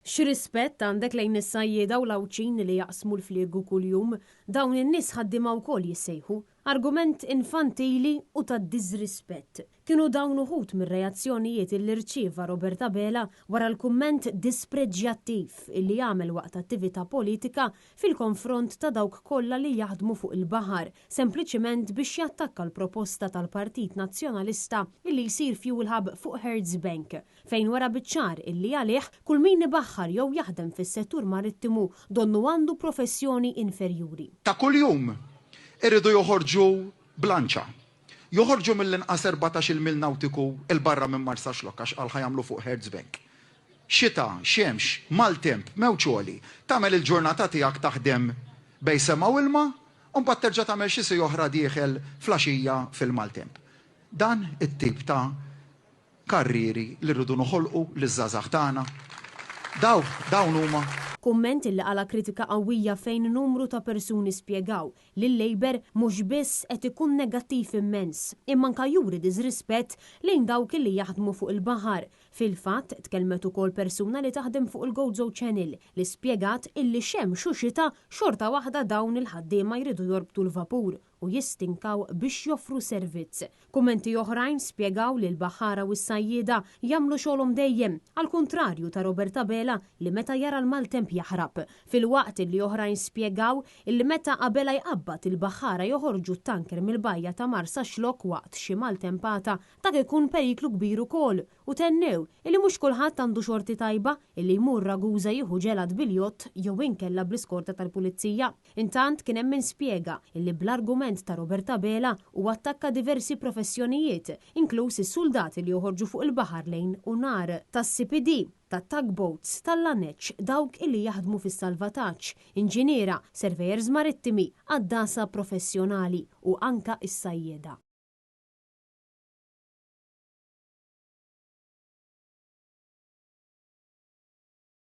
X'rispett għandek lejn is-sajjieda u l-Għawdxin li jaqsmu l-fliegu kuljum? Dawn in-nies ħaddiema wkoll jissejħu. Argument infantili u ta' diżrispett. Kienu dawn uħud mir-reazzjonijiet illi rċieva Robert Abela wara l-kumment dispreġġjattiv illi għamel waqt attività politika fil-konfront ta' dawk kollha li jaħdmu fuq il-baħar, sempliċiment biex jattakka l-proposta tal-Partit Nazzjonalista illi jsir fuel hub fuq Hurds Bank. Fejn wera biċ-ċar illi għalih kull min ibaħħar jew jaħdem fis-settur marittimu donnu għandu professjoni inferjuri. Ta' kuljum iridu joħorġu b'lanċa. Joħorġu mill-inqas 14-il mil nawtiku 'l barra minn Marsaxlokk għax qal ħa jagħmlu fuq Hertz Bank. Xita, xemx, maltemp, mewġ għoli. Tagħmel il-ġurnata tiegħek taħdem bejn sema u ilma u mbagħad terġa' tagħmel xi siegħa oħra dieħel fl-għaxija fil-maltemp. Dan it-tip ta' karrieri li rridu noħolqu liż-żgħażagħ tagħna. Daw, dawn huma. Kumment illi qala' kritika qawwija fejn numru ta' persuni spjegaw li l-Labour mhux biss qed ikun negattiv immens, imma anka juri diżrispett lejn dawk illi jaħdmu fuq il-baħar. Fil-fatt, tkellmet ukoll persuna li taħdem fuq il-Gozo Channel li spjegat illi xemx u xita xorta waħda dawn il-ħaddiema jridu jorbtu l-vapur u jistinkaw biex joffru servizz. Kummenti oħrajn spjegaw li l-baħħara u s-sajjieda jagħmlu xogħolhom dejjem, għall-kuntrarju ta' Robert Abela li meta jara l-maltemp jaħrab. Filwaqt li oħrajn spjegaw illi meta Abela jqabbad il-baħħara joħorġu t-tanker mill-bajja ta' Marsaxlokk waqt xi maltempata dak ikun periklu kbir ukoll u tennew illi mhux kulħadd għandu xorti tajba illi jmur Ragusa jieħu ġelat bil-jott jew inkella bl-iskorta tal-pulizija. Intant kien hemm min spjega illi bl-argument ta' Robert Abela huwa attakka diversi professjonijiet, inkluż is-suldati li joħorġu fuq il-baħar lejn u nhar, tas-CPD, tat-tugboats, tal-laneċ, dawk illi jaħdmu fis-salvataġġ, inġiniera, surveyors marittimi, għaddasa professjonali u anka s-sajjieda.